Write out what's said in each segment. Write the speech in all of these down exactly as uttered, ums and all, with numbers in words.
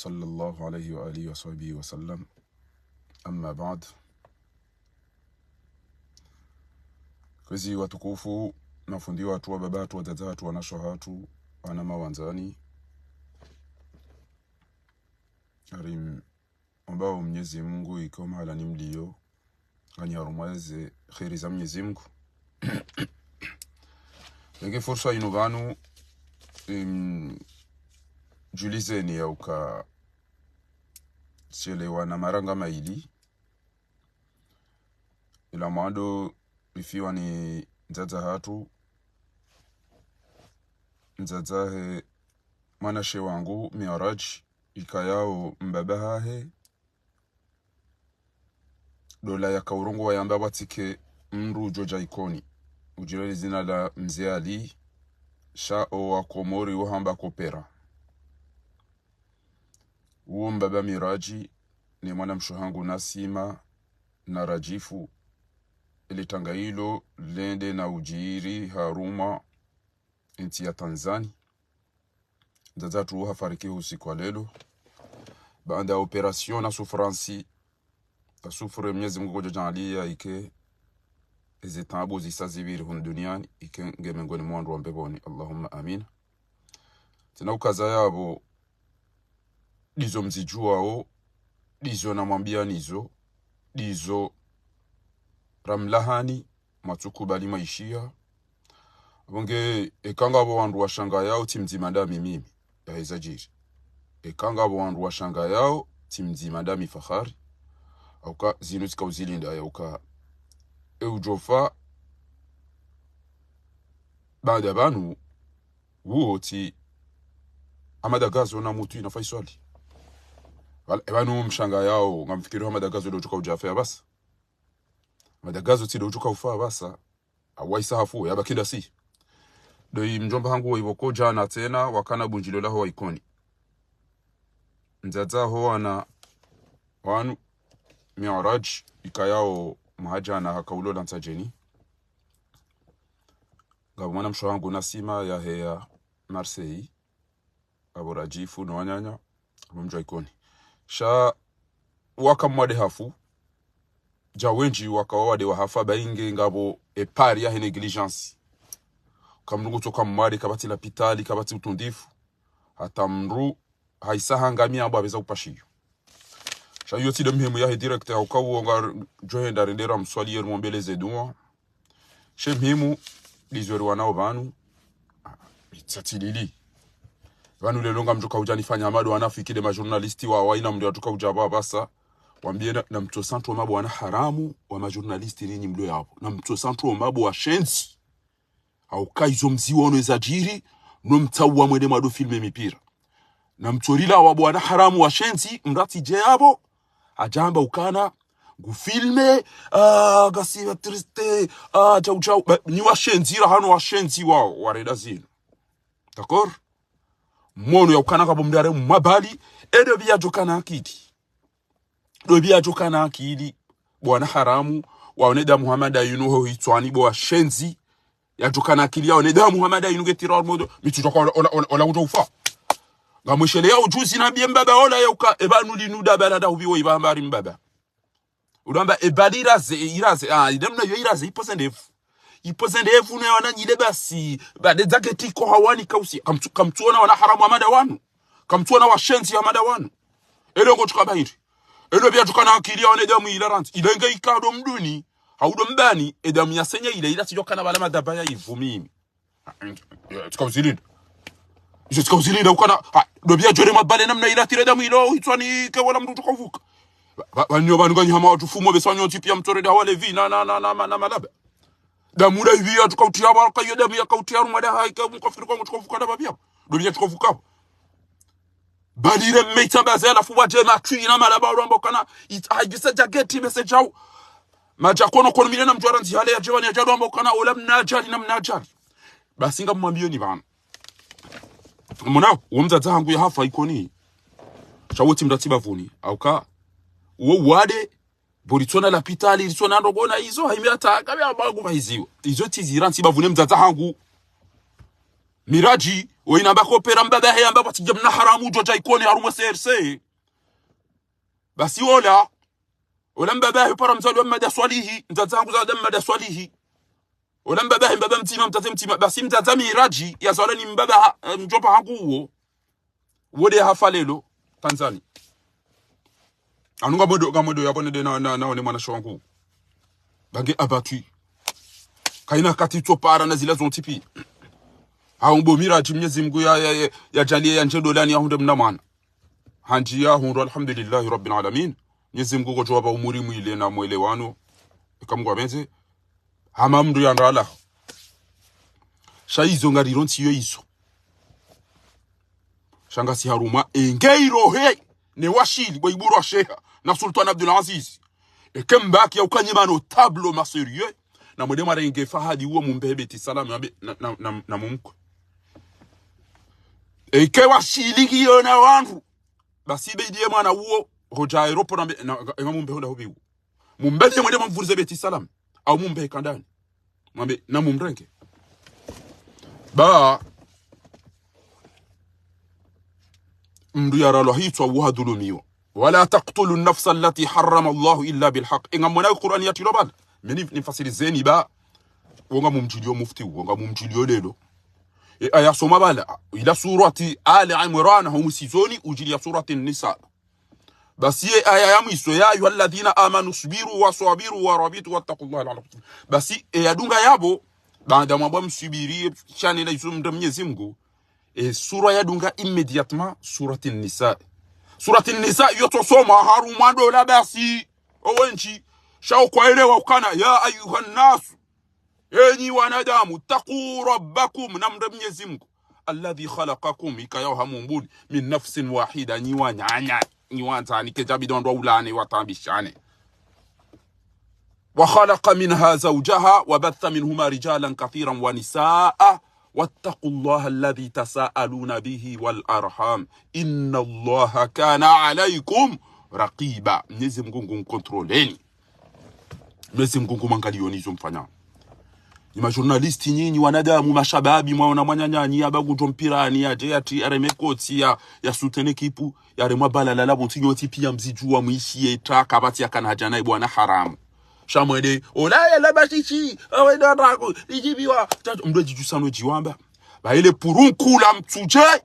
صلى الله عليه وآله وصحبه وسلم. أما بعد. Kwezi watukufu, mafundi watru, wababa watru, wadzadze watru, wanashe watru, wana mawandzani. Harimwomba Mnyezi Mungu ike mahala ni mliyo, nganyi harumwa ze kheri za Mnyezi Mungu. Nge fursa inu pvanu, im, djulizeni ya uka shelewa na maranga mayili. Ila mwando rifiwa ni mdzadze hatru, mdzadze he mwanashe wangu Miradji, ikayao mbaba hahe, dola yaka urongowa yamba watsike mndru udjo dja Ikoni. Udjirwa ni zina la Mze Ali, sha owa Komori uhamba Kopera. Uwo mbaba Miradji, ne mwanamshe hangu Nasima na Radjifu, ele tanga ilo lende na udjiri harumwa entsi ya Tanzani. Mdzadze hatru hafariki usiku wa leo. Baanda ya opération na souffrance, asufure Mnyezi Mungu kodjo djaaliya ike eze taabu zisa zipviri hunu duniani, ike nge mengoni mwa wandru wa mbepvoni. Allahumma amin. Tsina ukaza yapvo, ndizo mzidjuwao, ndizo namwambiyanizo, ndizo ramlahani, mwatsukubali mwaishiya. Apvo nge, eka ngapvo wandru washangayao tsi mdzima ndami mimi, yaheza djiri. Eka ngapvo wandru washangayao tsi mdzima ndami Fakhari. Hauka zinu tsika uzilinda ya uka e udjofa baanda pvanu, uwo tsi Ahamada Gazon na Mutu na Faiswali. Wala, e pvanu mshangayao, ngamfikiri Ahamada Gazon ndo udjoka udjafa ya pvasa. Ahamada Gazon tsi ndo udjoka ufa pvasa. Awaisa hafu, yabaki ndasi. Ndo yi mdjomba hangu wa ipvoko djana tsena, wakana bundjilio laho wa Ikoni. Mdzadze ho wana wanu, Miradji, ikayao mwaha djana haka ulola Ntsadzeni. Ngapvo mwanamshe hangu Nasima yaheya Marseille. Apvo Radjifu no wananya, apvo mdji wa Ikoni. Sha waka mwade hafu, dja wendji waka wawade wahafa, ba inge ngapvo e part yahe négligence. Ka mndru ngutsoka mwade, kapvatsi lapitali, kapvatsi utundifu, hata mndru haisa hangamiya apvo hapveza upashiyo. Sha iyo tsi nde muhimu yahe direct, hauka uwo ngadjo henda rende ramswaliye, rimombeleze dua. She muhimu, ndizo riwanao pvanu. Ah, itsatilili. Pvanu leo ngamdjoka udja nifanya madu wanafiki nde ma journaliste wa, wa ina mndru yadjoka udja pvapvasa. Wambiye na, namtso santu wa mabo wana haramu wa ma journaliste ninyi mlo yapvo. Namtso santu wa mabo washenzi. Hauka izo mziwono eza djiri, no mtsawa mwende mwado filme mipira. Namtsorila wa bo wana haramu washenzi, mndru atsidje yapvo, adjamba ukana, ngu filme, ah, ngasi wa triste, ah, djau djau, ba, ni washenzi, rahano washenzi wao, warenda zinu. D'accord? Mwono ya ukana ngapvo mndru are mwabali, e ndo pvi yadjokana akili. Ndo pvi yadjokana akili, bo wana haramu, waone damu Ahamada yinu ho hitswani bo washenzi, yadjokana akili yaone damu Ahamada yinu nge tira wa modo, mi tsudjoka ola, ola, ola, ola udjo ufa. Ngamwisheleya udjuzi nambiye mbaba ola ya uka, e pvanu linu daba la nda upviwo ipvamba ari mbaba. Udamba e bali iraze, iraze, ah, idamna yo iraze, ipoze ndevu. Ipoze ndevu ne wana nyile basi, ba de dzake tiko hawani kausi, kamtsu-, kamtsuona wana haramu Ahamada wanu. Kamtsuona washenzi Ahamada wanu. Elo ngo tsuka bahiri. Elo pvi yadjokana akili yaone damu ila randzi. Ile nge ikado mduni, haudo mbani, e damu ya senya ile, ila tsidjokana pvala madaba ya ipvu mimi. Tsika uzilinda. Izo tsika uzilinda ukana, ha, ndo pvi yadjore mabale namna ila tire damu ilo, hitswani ke wala mndru udjoka uvuka. Ba, ba, banyo pvanu nganyi hama watru fumo, besa wanyo ntsi piya mtsore dawa levi, na, na, na, na, na, na malaba. Damu nda ipvi yadjoka utiya pvo, ka iyo damu yaka utiya harumwa dahayi, ka mkafiri kwa ngudjoka uvuka ndapvo piya. Ndo pvi yadjoka uvuka. Balire mmeitsa baze halafu wadje matwi na malaba walo amba ukana, it-, hagisa djageti mese djau. Madja kono kono mile na mdjwara nzi hale yadje wani yadja walo amba ukana, ola mna ajali na mna ajali. Basi ngamwambiyoni pvanu. Mwana, uwo mdzadze hangu yahafa Ikoni. Sha wo tsi mndru tsi bapvuni. Hauka, uwo wade, bo ritsona lapitali, ritsona ndrongoo na izo, haimi hata, kabi abagu pvahiziwa. Izo tsi zira ntsi bapvuni mdzadze hangu. Miradji, Woyi namba kopera mbaba he yamba pvatsi djamna haramu djo dja ikone harumwa C R C. Basi ola, ola mbaba he para mzali wa Mmadi Swalihi, mdzadze hangu za Mmadi Swalihi. Ola mbaba he mbaba mdzima, mdzadze mdzima, basi mdzadze Miraji, ya zalwa ni mbaba ha, eh, mdjomba hangu uwo. Uwo nde hafa lelo, Tanzania. Anu ngamwedo, ngamwedo yapvo nende na, na, na one mwanashe wangu. Ba nge abatwi. Kayina wakati tso para na zila zontsi piya. Hau mbo Miraji Mnyezi Mngu ya, ya, ya, ya djaliye ya ndje ndolani ya hundre mna mwana. Handji ya hundru, alhamdulillahi rabbil alamin. Mnyezi Mngu ngodjo wapva umuri mwile na mwelewano. Eka Mngu apvendze. Hama mndru ya ndrala. Sha izo ngariro ntsi yo izo. Sha ngasi harumwa, e, nge irohe, ne washili, bwa Ibura Sheha, na Sultan Abdul Aziz. Eke mbaki ya ukanye ma notables ma sérieux, na mwende mwarenge Fahadi uwo mumbe he Beit Salam, na, na, na, na mumkwe. Eke washili kiyo na wandru, basi be idiye mwana uwo, hodja aéroport na mbe, na, nga mumbe honda hobi uwo. Mumbe ndiye mwende mwamvurize Beit Salam. Au mumbe kandani. Mwambe, na mumrenge. Ba, mndru ya ralwa hitswa uwo hadhulumiwa. ولا تقتلوا النفس التي حرم الله إلا بالحق. Inga mwona Qur'ani ya tilo bala. Mimi nifasirizeni ba. Wo ngamumdjiliyo mufti, wo ngamumdjiliyo lelo. E aya soma bala. Ila surati Ali Imran, ho mwisoni, udjiliya surati Nisa. Basi ye aya ya mwiso, يا أيها الذين آمنوا اصبروا وصابروا ورابطوا واتقوا الله لعلكم تفلحون. Basi, e yadunga yapvo, baanda mwambwa mswubiri, sha nena izo mndra Mnyezi Mngu, e sura yadunga immédiatement, surati Nisa. Surati Nisa, yo tsosoma, harumwa ndola basi, owendji, sha ukwaelewa ukana, يا أيها الناس, enyi wanadamu, اتقوا ربكم, na mndre Mnyezi Mngu. الذي خلقكم, ikaya hamumbuli, من نفس واحدة, nyi wananya, nyi wandzani, kedja bidi wandru waulane, watambishane. وخلق منها زوجها وبث منهما رجالا كثيرا ونساء واتقوا الله الذي تساءلون به والأرحام إن الله كان عليكم رقيبا. Mnyezi Mngu ngu contrôleni. Mnyezi Mngu ngu mwangaliyoni izo mfanya. Nyi ma journaliste nyinyi, wanadamu, mashababi, mwaona mwananyanyi, yaba ngudjo mpirani, yadje yati, yareme koti, ya, ya soutenir équipe, yaremwa bala lala, pvontsi nyontsi piya mzidjuwa mwishiye, ta, kapvatsi yakana hadja nayi bwana haramu. Sha mwende, ola ya laba shishi, awe nda rako, lijibiwa, tatu, mndru djidjusa no djiwamba. Ba ile purunku la mtsudje,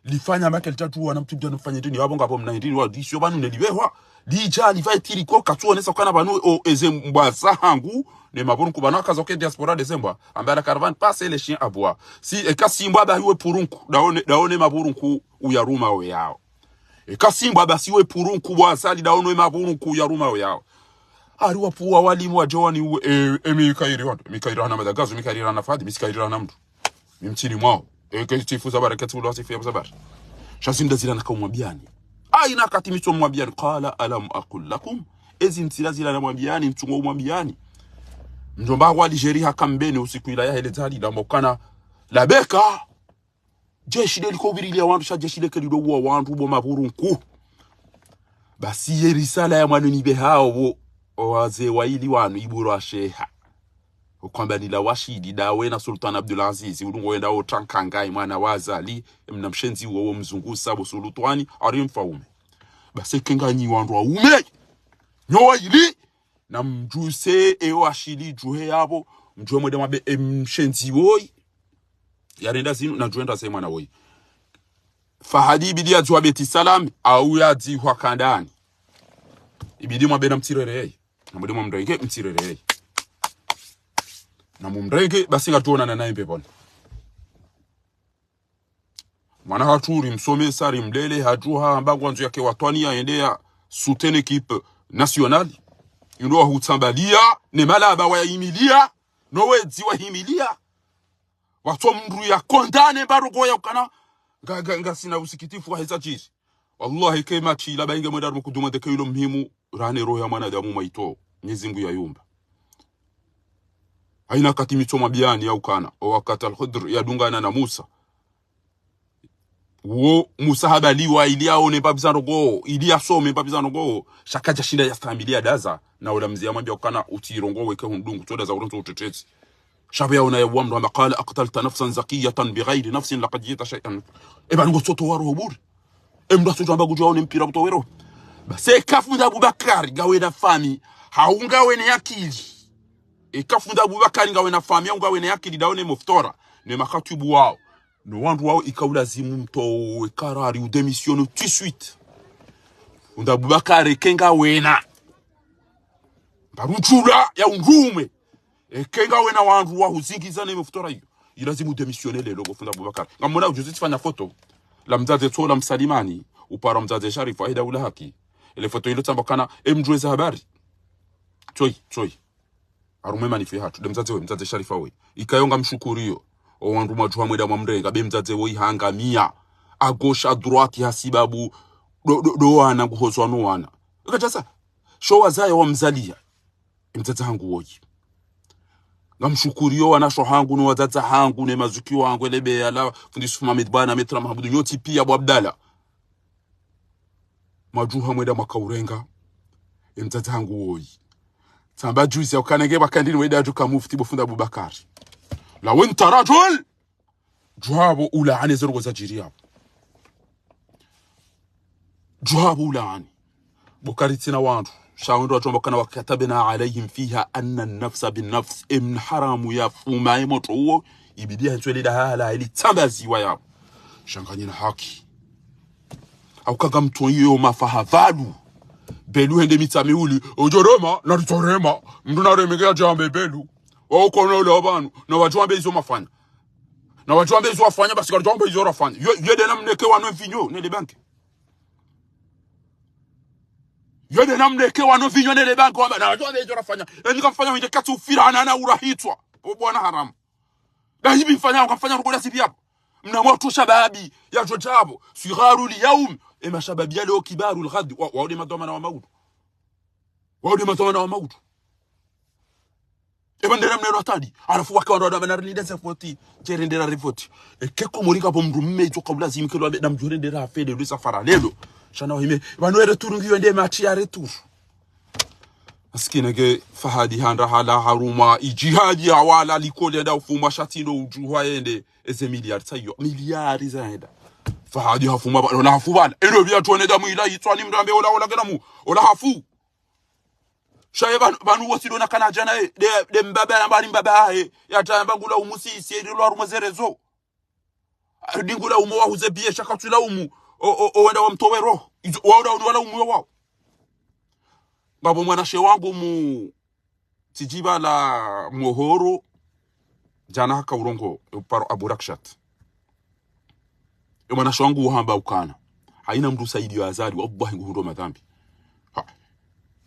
lifanya make litatu wana mtu mdjana mfanye ndini, wapvo ngapvo mna ndini, wa disho pvanu ne libehwa, lidja liva itiri ko katsuonesa kana pvanu o eze mbwa zahangu, ne mapurunku pvanu akaza ke diaspora de zembwa, amba la caravane passe les chiens aboient. Si, eka si mbwa ba hiwe purunku, daone, daone mapurunku uyaruma we yao. Eka si mbwa basi we purunku bwa asali, daone mapurunku uyaruma we yao. Ari wapvuwa walimu wa djowani uwe, e, e, mi kairi wandru, mi kairi hana madagazo, mi kairi hana fadi, mi si kairi hana mndru. Mi mtsini mwao. E, ke tifu za bara, ke tifu za bara. Sha zinda zila naka umwambiyani. Ayina wakati mitso mwambiyani. قال ألم أقل لكم. Ezi ntsila zila namwambiyani, ntsungo umwambiyani. Mdjomba wa Algérie haka Mbeni usiku ila ya hele zali, na mokana. Labeka. Jeshi de liko ubiriliya wandru, sha jeshi de ke lido uwa wandru bo mapurunku. Basi ye risala ya mwanu nibehao bo, o wazee waili wanu, Ibura Sheha. Ukwamba nila washidi, dawe na Sultan Abdul Aziz, ulungo wenda o tankangai, mwana wa Azali, mna mshenzi uwo, wo mzungusa, bo Sulutwani, ari mfaume. Basi eke nganyi wandru waume, nyo waili, na mdjuse, e washili, djuhe yapvo, mdjuhe mwende mwambe, e mshenzi woyi. Yarenda zinu, na djuhenda ze mwana woyi. Fahadi ibidi yadzihwa Beit Salam, au yadzihwa kandani. Ibidi mwambe na mtsirereye. Na mwende mwamrenge, mtsirereye. Na mumrenge, basi ngatsuonana naye mbepvoni. Mwana hatru rimsomesa, rimlele, hadjuha, amba ngwandzo yake watwani ya yende ya soutenir équipe nationale. Ino wahutsambaliya, ne malaba wayahimiliya, no wedzi wahimiliya. Watso mndru ya condamné mba rogo ya ukana, nga, nga, ngasina usikitifu wa heza djiri. Wallahi ke matshi, laba inge mwenda rumo kuduma ndeke ilo muhimu, rane roho ya mwanadamu maito, Mnyezi Mngu ya yumba. Ayina wakati mitso mwambiyani ya ukana, o wakati Al-Khidr yadungana na Musa. Wo Musa habaliwa ili yaone mbapvi za ndrongoo, ili yasome mbapvi za ndrongoo, sha kadja shinda yastahamili yadaza, na ula mze yamwambia ukana utsi ndrongoo weke hundungu, tsodaza urondzo utetezi. Sha pvo yaona yauwa mndru hamba, قال أقتلت نفسا زكية بغير نفس لقد جئت شيئا. Eba ngotsotowa roho bure. E mndru atsodjo hamba kudjo aone mpira kutowe roho. Basi eka fundi Abubakari ngawena fami, hau ngawena akili. Eka fundi Abubakari ngawena fami, hau ngawena akili, ndawo ne muftora, ne makatibu wao, no wandru wao, ika ulazimu mtowe karari, udémissionner tout de suite. Fundi Abubakari eka ngawena mbaruntula ya undrume. Eka ngawena wandru wa huzingiza ne muftora iyo, ilazimu udémissionner leo, ngo fundi Abubakari. Ngamwona ujuzi tsifanya foto la mdzadze Tsola Msalimani, upara mdzadze Sharifu, ahida ula haki. Ele foto ilo tsamba kana, e mdjuwe za habari. Tsoi, tsoi. Harumwa e manifu yahatru, nde mdzadze we, mdzadze Sharifa we. Ikayo ngamshukuriyo. O wandru mwadjuha mwenda mwamrenga, be mdzadze wo ihangamia. À gauche, à droite, hasibabu, ndo, ndo, ndo wana, nguhozwa no wana. Ikadjasa, sho wazaya wamzalia. E mdzadze hangu woyi. Ngamshukuriyo wanasho hangu, no wadzadze hangu, ne mazuki wangu, ele be yala, fundi Yusuf Mohamed Bwana, Maître Mahamudu, nyontsi pia bo Abdallah. Mwadjuha mwenda mwakaurenga. E mdzadze hangu woyi. Tsamba juzi ya ukana nge bakandini wenda adjuka mufti bo fundi Abubakari. لو أنت رجل! Djuwa bo ulaani ze ndrongoo zadjiri yapvo. Djuwa bo ulaani. Bo karitsina wandru. Sha wandru wadjo wamba kana وكتبنا عليهم فيها أن النفس بالنفس. E mna haramu yafuma e motro uwo, ibidi yantswele dahala ili tsambaziwa yapvo. Sha nganyina haki. Hauka ngamtsoiyo mafaha pvanu. Belu hende Mitsamihuli, udjo rema, na ritsorema. Mndru nareme nge yadjambe Belu. Wao kono ule wa pvanu, na wadjo wambe izo mafanya. Na wadjo wambe izo wafanya, basi karidjo wambe izo rafanya. Yo, yo nde namneke wanu mvinyo, nele banki. Yo nde namneke wanu mvinyo, nele banki, wamba, na wadjo wambe izo rafanya. Eni kamfanya wende katsi ufira, ana, ana urahitswa. O bwana haramu. Na hivi mfanya, kamfanya rukoda sipi yapvo. Mna wandru shababi, yadjo djapvo. صغار اليوم. E mashababi ya leo كبار الغد. Wa, wao nde madhwamana wa maudu. Wao nde madhwamana wa maudu. Eba ndera mneno atadi. Halafu wake wandru wadamana rinida ze voti. Djerendera rivoti. Eke Komori ngapvo mndru mme itsoka ulazimu kelo abe namdjorendera afede lwisa fara lelo. Sha na wahime. Pvanu e retour ngiyo nde match ya retour. Masikini nge Fahadi handa hala harumwa idjihadi ya wala likoli yenda ufuma shati ndo udjuha yende. Eze miliyari tsayo. Miliyari zahenda. Fahadi hafuma pvanu, ola hafu pvala. Elo pvia tuone damu ila itswani mrambe ola, ola ngena mu. Ola hafu. Sha ye pvanu, pvanu wosi ndo nakana djana ye, nde, nde mbaba yamba ni mbaba yahe, yadja yamba ngula umusi, isi, ilo harumwa ze réseaux. Ndi ngula umo wahuze biye sha katsula umu, o, o, o wenda wamtowe roho. Izo, wao nda wala umu yo wao. Ngapvo mwanashe wangu mu, tsidjiba la Mohoro, djana haka urongo, e uparo Abu Rakshat. E mwanashe wangu uhamba ukana. Haina mndru usaidiyo Azali, wallahi nguhundro madhambi. Ha.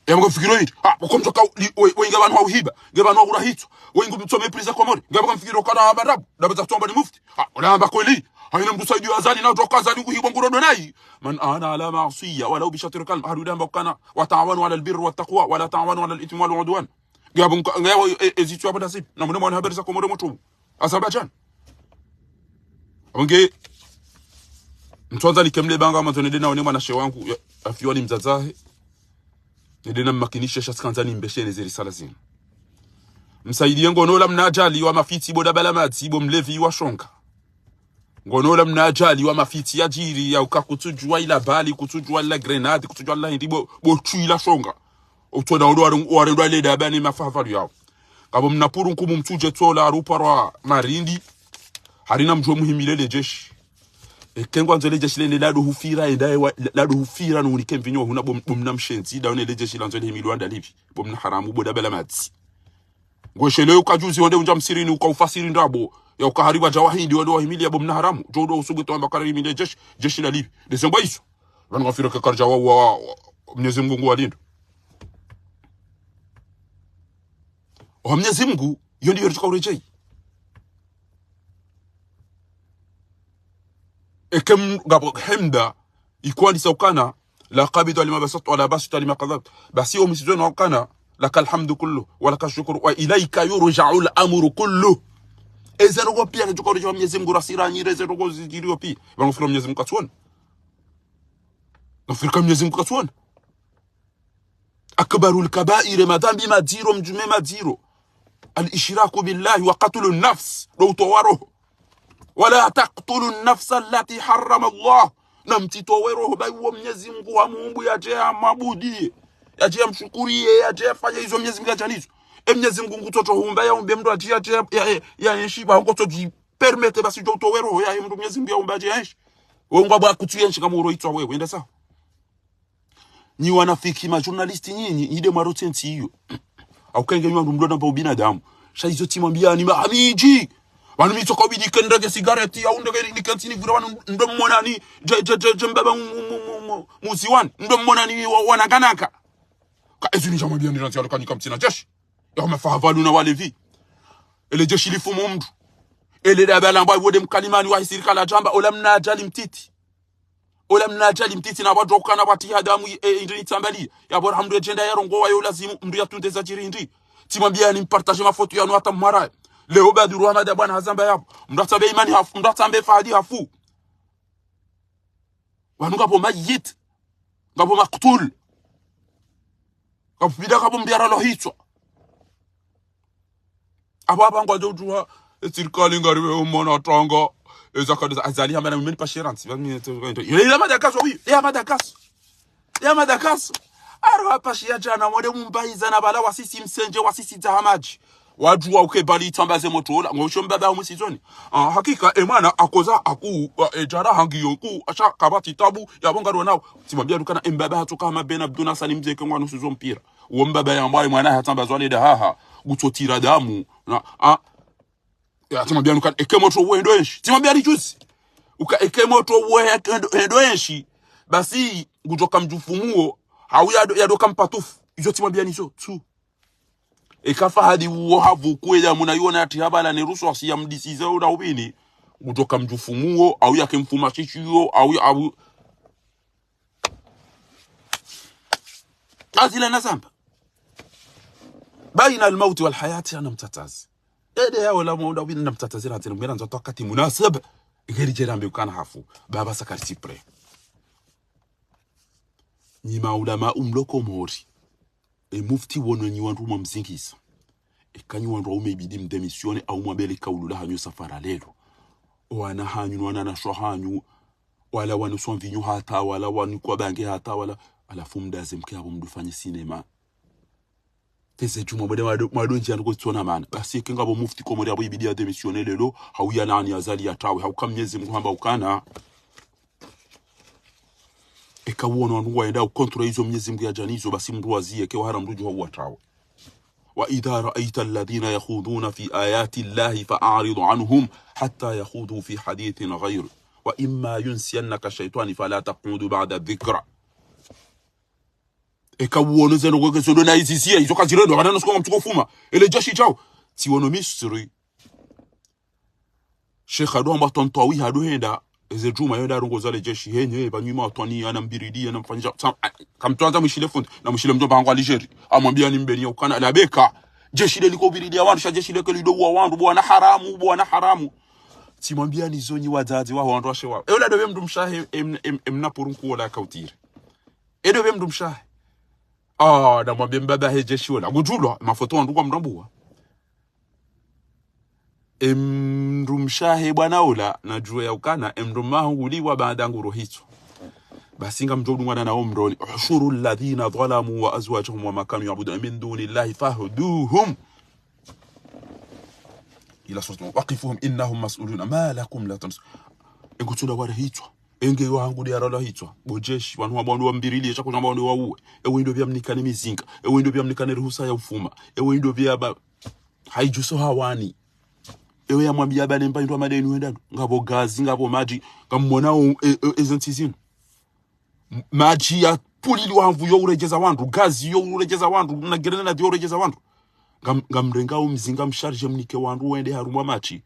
E mko fikiro hili. Ha, uko mtoka, li, we, we inga pvanu hauhiba. Nge pvanu haurahitswa. We ingu mtsome priza Komori. Nge mko fikiro kana hamba rabu. Ndapvo za kutsomba ni mufti. Ha, ola hamba kweli. Haina mndru usaidiyo Azali, na utoka Azali nguhibwa ngurodo nayi. من أعان على معصية ولو بشطر كلمة. Harudi hamba ukana. وتعاونوا على البر والتقوى ولا تعاونوا على الإثم والعدوان. Ngapvo nka-, ngapvo, e, e, zitsu yapvo ndasipi. Na mune mwana habari za Komori motru. Azerbaijan. Apvo nge, mtsandza nike mle banga, mandzo nende naone mwanashe wangu, ya, afiwa ni mdzadze wahe. Nende nammakinishe sha tsikandza nimbeshe ne ze risala zinu. Msaidiye ngono ola mna ajali wa mafitsi bo dabala madzi, bo mlevi wa shonga. Ngono ola mna ajali wa mafitsi yadjiri, ya uka kutsudjuwa ila bali, kutsudjuwa ila grenade, kutsudjuwa ila hindri bo, bo tsu ila shonga. Utsona olo wareng-, warendwa ile daba ne mafahafalu yao. Ngapvo mna puru nkumu mtsudje tsola haruparwa marindi. Harina mdjuwe muhimile le jeshi. Eke ngwandzo le jeshi lende lado hufira, enda ewa, lado hufira no unike mvinyo huna bo m-, bo mna mshenzi, ndaone le jeshi landzo le himilwa ndalipvi. Bo mna haramu, bo dabala madzi. Ngwesheleyo uka juzi wende undja msirini uka ufasiri ndrabo. Ya uka hariba dja wahindi wende wahimili ya bo mna haramu. Djo ndo usugu to amba kara himile jeshi, jeshi ndalipvi. Ndezengwa iso. Pvanu ngafiro ke karidja wa, wa, wa, Mnyezi Mungu nguwalindo. Oha Mnyezi Mungu, yo ndiyo ritsuka uredjeyi. Eke m-, ngapvo hemda, ikwandisa ukana, لا قابض لما بسطت ولا باسط لما قبضت. Basi o msizwe na ukana, لك الحمد كله ولك الشكر وإليك يرجع الأمر كله. Eze ndrongoo pia, zetsuka uredjeyi wa Mnyezi Mungu, rasira nyire, eze ndrongoo zidjiriyo pia. Pvanu fikira Mnyezi Mungu katsuona. Pvanu fikira Mnyezi Mungu katsuona. أكبر الكبائر, madhambi madziro, mdjume madziro. الإشراك بالله وقتل النفس, ndo utowa roho. ولا تقتلوا النفس التي حرم الله. Na mtsitowe roho, bayi uwo Mnyezi Mungu hamuumbu yadje yamwabudiye, yadje yamshukuriye, yadje yafanye izo Mnyezi Mungu yadja nizo. E Mnyezi Mungu ngutsoto humba yaumbe mndru yadje, yadje ya, ya, ya, yaenshi, ba ngotso dji permettre basi djo utowe roho yahe mndru Mnyezi Mungu yaumba yadje yaenshi. Wewe ngwabwa kutsu yenshi kamwe uro itswa wewe, enda sawa. Nyi wanafiki, ma journaliste nyinyi, nyi nde mwarotsi entsi iyo. Hauka nge nyi wandru mdru namba ubinadamu. Sha izo tsimwambiyani mahamidji. Pvanu mi tsoka ubidi kendeke sigareti, au ndeke nikentsi nivure pvanu ndo mmonani, dje, dje, dje, dje mbaba mu, mu, mu, mu, mu, muziwani, ndo mmonani wa, wanangananga. Ka ezini djamwambiyani rantsi alo kanyika mtsina jeshi. Ya mafahavalu na walevi. Ele jeshi lifumu mndru. Ele daba lambwa iwo nde mkalimani wa hisirikali djamba, ola mna ajali mtiti. Ola mna ajali mtiti na wadjo ukana watiha damu i-, e, indri nitsambali. Ya bora mndru yedjenda yarongowa yo lazimu, mndru yatunde zadjiri indri. Tsimwambiyani mpartage mafoto yanu hata mwara. Leo Badru Hamada bwana hazamba yapvo. Mndru atsambe Imani hafu, mndru atsambe Fahadi hafu. Wanu ngapvo mayit. Ngapvo maktul. Ngapvo bida ngapvo mbiara lo hitswa. Apvo apvo ngwadjo udjuha, e sirikali ngariwe umona tanga. Eza kadi za Azali hamba na mimi nipashe rantsi. Ile ya madakaso, oui, ya madakaso. Ya madakaso. Aro hapashe ya djana, mwende mumbayiza na pvala wasisi msendje, wasisi dza hamadji. Wadjuwa uke bali itsambaze motro ola, ngosho mbaba umusizoni. Ah, hakika, e mwana akoza aku, wa, e djara hangi yoku, asha kapvatsi tabu, yapvo ngarwa nao. Tsimwambiya ukana e mbaba hatsoka hama Ben Abdou Nassani mzeke ngwanu suzo mpira. Uwo mbaba yambwa e mwana hatsambazwa ne dahaha, ngutsotira damu. Na, ah, ya, tsimwambiyani ukana, eke motro wendo enshi. Tsimwambiyani juzi. Uka eke motro wendo, wendo enshi. Basi, ngudjoka mdjufumuo, hau yado, yadoka mpatufu. Izo tsimwambiyani izo, tsu. Eka Fahadi uwo havuku eya muna yona yati habala ne ruso asi ya mdisize una ubini. Ngudjoka mdjufumuo, au yake mfuma shishiyo, au, au. Azila nazamba. بين الموت والحياة ana mtsatsazi. Ede yawo la mwaunda wina mtsatsazi la zina mwera nzo wakati munasib. Ngeri djerambe ukana hafu. Baba Sakari Sipre. Nyi maulama umloko mori. E mufti wono nyi wandru mwamzingisa. Eka nyi wandru waume ibidi mdémissionner au mwabele kaulu la hanyu safara lelo. Owana hanyu, no wananasho hanyu. Wala wanuswa mvinyo hata, wala wanikwa bange hata, wala. Halafu mdaze mke apvo mdufanye sinema. Teze djumwa mwende mwado, mwado ndjiya nuko tsona mana. Basi eke ngapvo mufti Komori apvo ibidi ya démissionner lelo, hauya nani Azali yatrawe, hauka Mnyezi Mungu hamba ukana. Eka uwono wandru ngwayenda ukontrole izo Mnyezi Mungu yadja nizo, basi mndru waziye, eke wahara mndru djuha uwatrawe. وإذا رأيت الذين يخوضون في آيات الله فأعرض عنهم حتى يخوضوا في حديث غيره وإما ينسينك الشيطان فلا تقعد بعد الذكرى. Eka uwono zeno kweke zodo na iziziya, izo kazirendo, wakana nasuko ngamtsuko fuma. Ele jeshi djao. Tsiwono Misri. Sheikh hado hamba Tantawi hado henda, eze djumwa yenda arongoza le jeshi, henye, pvanyuma watwani, ana mbiridi, ana mfanyisha, sa-, a-, kamtsuandza mwishile fundi, na mwishile mdjomba hangu Algérie. Amwambiyani mbeni ya ukana, la beka, jeshi le liko ubiridi ya wandru, sha jeshi leke lido uwa wandru, bwana haramu, bwana haramu. Tsimwambiyani zo nyi wadzadze waho wandru washe wawo. Ewe la dopve mndru mshahe, em, em, em, na purunku wola kautire. Edo pve mndru mshahe. Ah, namwambiye mbaba he jeshi wola. Ngudjulwa, mafoto wandru ngwamrambuwa. Emndru mshahe bwana ola, nadjuwe ya ukana, emndru mahu nguliwa baada nguro hitswa. Basi ngamdjo udungana na omroni. احشروا الذين ظلموا وأزواجهم وما كانوا يعبدون من دون الله فاهدوهم إلى صراط وقفوهم إنهم مسؤولون ما لكم لا تنصرون. Engutsunda ware hitswa. Enge yo hangu ndi arala hitswa. Bo jeshi, wanu wambwa wandru wambiriliye, shako shambwa wandru wauwe. Ewe indo pvya mnikane mizinga. Ewe indo pvya mnikane ruhusa ya ufuma. Ewe indo pvya ba-, haidjuso hawani. Ewe yamwambiya bale mba indru amadeni wendano. Ngapvo gazi, ngapvo madji. Ngamwona o, e, e, eze ntsi zinu. M-, madji ya pulili wa nvu yo uredjeza wandru. Gazi yo uredjeza wandru. Na grenade yo uredjeza wandru. Ngam-, ngamrenga o mzinga msharje mnike wandru wende harumwa madji.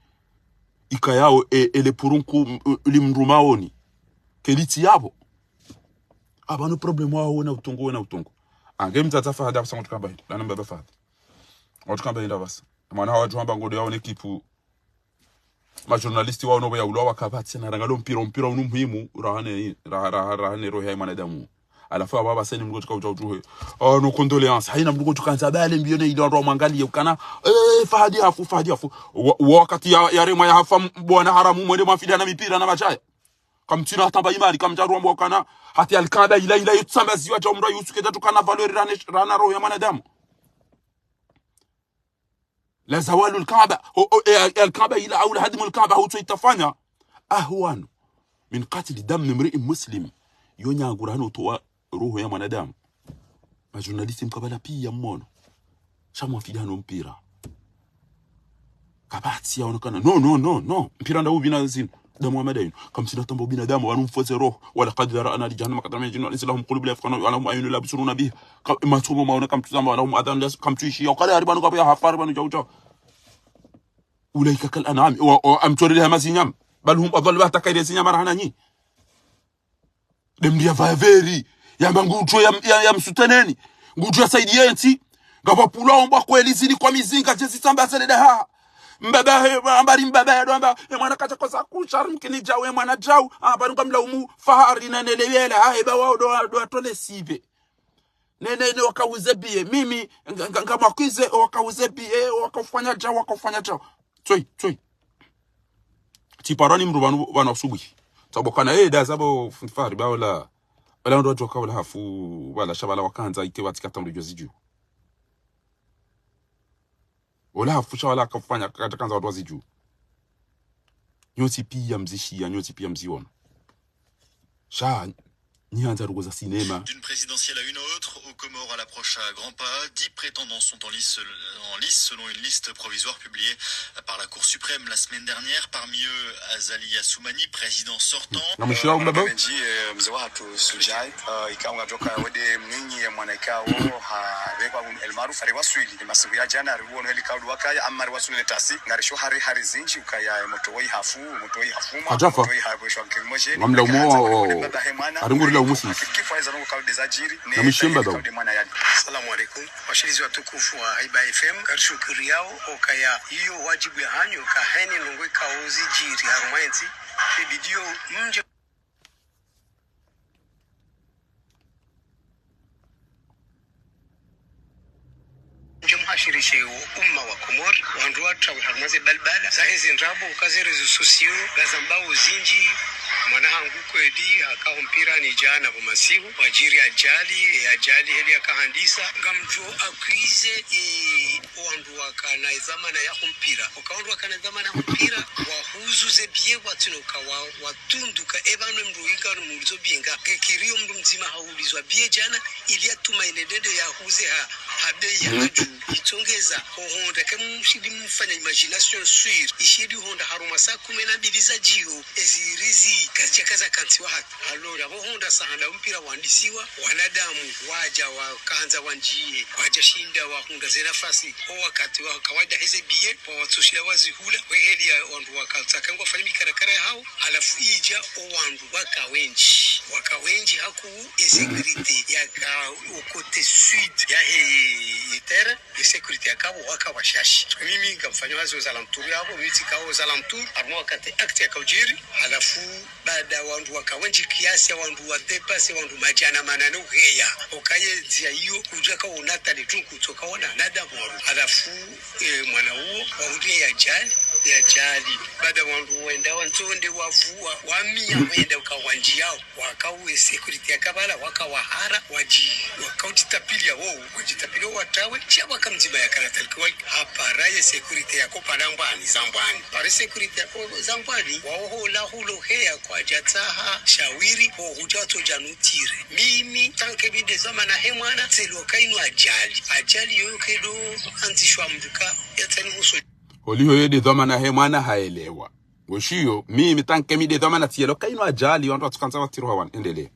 Ikayao, e, ele purunku, m-, e, limndru maoni. Kelitsi yapvo. Apvanu problème wawo wena utungu, wena utungu. Ange mdzadze Fahadi apvasa ngotukamba hindri. Lana mbaba Fahadi. Ngotukamba hindri apvasa. Mwana hawadjo hamba ngodo yaone kipu. Ma journaliste wawo nopvo ya ulwa wakapvatsi na rangalo mpira, mpira unu muhimu, rahane, raha, raha, rahane roho ya mwanadamu. Halafu apvo apvasa ni mdru tsuka udja utsuhe. Oh, nos condoléances. Hayina mdru tsuka ndza bale mbio ne ile wandru wamwangaliye ukana. Eh, Fahadi hafu, Fahadi hafu. Wa, wakati ya, yaremwa yahafa m-, bwana haramu mwende mwafidana mipira na mashaya. Kamtsina hata mba imani, kamdjaruwa mbo ukana. Hata alkaaba ila ila yotsambaziwa dja umra yusuke dja tsukana valeur rane, rana roho ya mwanadamu. La zawalu alkaaba, o, o, e, alkaaba ila au la hadmu alkaaba, hutso itafanya. Ahwanu min qatli dami mri'in muslim. Yo nyangura hano utowa roho ya mwanadamu. Majournaliste mkabala piya mmono. Sha mwafidana no mpira. Kapvatsi yaonekana. No, no, no, no. Mpira nda upvi na zinu. Damu wa madainu. Kamtsina tamba ubinadamu, wanu mfoze roho. ولقد ذرأنا لجهنم كثيرا من الجن والإنس لهم قلوب لا يفقهون بها ولهم أعين لا يبصرون بها. Ka-, matsomo maona kamtsuzamba, ولهم آذان لا يس-, kamtsuishiya. Ukale hari pvanu kapvo yahafa hari pvanu djau djau. أولئك كالأنعام. Wa, wa, amtsorele hama zinyama. بل هم أضل, ba hata kayiri zinyama rahana nyi. Nde mdru ya vayaveri, yamba ngudjo ya, ya, ya msuteneni, ngudjo ya saidiye ntsi, ngapvo pvula ombwa kweli zili kwa mizinga, djezi tsamba zele daha. Mbaba he, ambari mbaba ya ndo amba, e mwana kadja kosa kushari mkini djau, e mwana djau, ambari ngamlaumu Fahari na nele yela, ha, eba wao ndo, ndo watole sibe. Ne, ne, ne, wakauze biye, mimi, nga, nga, ngamwakize, wakauze biye, wakaufanya djau, wakaufanya djau. Tsoi, tsoi. Tsiparani mdru pvanu, pvanu asubuhi. Tsabokana, eh, da zabo fundi Fahari, ba ola. Ola ndo wadjoka ola hafu, wala sha wala wakandza ike watsi kata mdru djo zidju. Ola hafu sha wala akafanya, kata kandza wandru wazidju. Nyontsi piya mzishiya, nyontsi piya mziona. Sha, nyi handza rugo za sinema. D'une présidentielle à une autre, aux Comores à l'approche à grands pas, dix prétendants sont en lice, en lice selon une liste provisoire publiée par la Cour suprême la semaine dernière. Parmi eux, Azali Assoumani, président sortant. Na mwisho wao mbaba? Mendji, eh, mze wahatru Sudjai, eh, ikao ngadjoka wende mwinyi ye mwana ikao, ha, vekwa El Maarouf, hari waswili, masiku ya djana, hari wono heli kaudu wakaya, amma hari waswili le tasi, ngarisho hari, hari zindji, ukaya, eh, moto woyi hafu, moto woyi hafuma, Hadjafa. Moto woyi hafu, shwa nkiri moje, Ngamlaumu wa, wa, wa. Hari nguri laumu si. Hakiki faiza no kaude zadjiri, ne Na mwisho mbaba. Kaude mwana yali. Salamu alaikum. Washilizi watukufu wa Haiba F M, ngarishukuriyawo, okaya iyo wadjibu ya hanyu, kaheni ndrongoo ikao zidjiri harumwa entsi, ibidiyo mdje mdje muhashirishe wo umma wa Komori, wandru watrawe harumwa ze balbala, zahe zi ndrabo, uka ze réseaux sociaux, ngazambao zindji, mwana hangu kweli, haka ho mpirani djana pvo masihu, wadjiri ajali, e ajali heli yakahandisa, ngamdjo akwize, e, wandru wakana e dhwamana ya ho mpira. Oka wandru wakana e dhwamana ya ho mpira, wahuzu ze biye watsino ka wa, watunduka, e pvanu mdru inga no muulizo biye nga, ngekiriyo mdru mdzima haulizwa biye djana, ili yatumaine ndende yahuze ha, ha bei ya hadju. Itsongeza, ho honda, ke mshindi mfanya imagination sur, ishindi honda harumwa saa kume na mbili za djiyo, ezi rizi, kazidjaka zakantsiwa haki. Alors, apvo honda sahanda mpira wandisiwa, wanadamu, wadja wakandza wandjiye, wadja shinda wahundra ze nafasi, o wakati wa kawaida heze biye, pvo watsoshila wazihula, we heli ya wandru wakatsaka ngwafanye mikarakara yahawo, halafu idja o wandru waka wendji. Waka wendji haku e sécurité yaka o côté sud yahe terrain, e sécurité yakapvo waka washashi. Mimi ngamfanyo hazi aux alentours yapvo, mi tsika aux alentours, harumwa wakati acte yaka udjiri, halafu baada wandru waka wendji kiasi ya wandru wa dépasser wandru madjana manane uheya. Okaya e ndziya iyo, udjaka ona tani tunku, tsoka ona nadamu waru. Halafu, e, mwana uwo, wahundriya e ajali, e ajali. Baada wandru wenda wantsonde wavuwa, wamiya wenda uka wandjiyao. Waka uwe sécurité yaka pvala, waka wahara, wadji, waka udjitapiliya wowo, wadjitapiliya watrawe, sha waka mdzima yakana talki wali. Hapara ye sécurité yako pvala Mbwani, za Mbwani. Pare sécurité yako za Mbwani, wawo hola hulo heya kwadja tsaha shawiri, ho hudja watsodja nutire. Mimi, tant que mi nde dhwamana he mwana, tselo kainu ajali. Ajali yoyo kedo andzishwa mdru ka, yatsani huso. Holiho ye nde dhwamana he mwana haelewa. Ngoshiyo, mimi tant que mi nde dhwamana tselo kainu ajali, wandru watsukandza watirwa wan, endelee.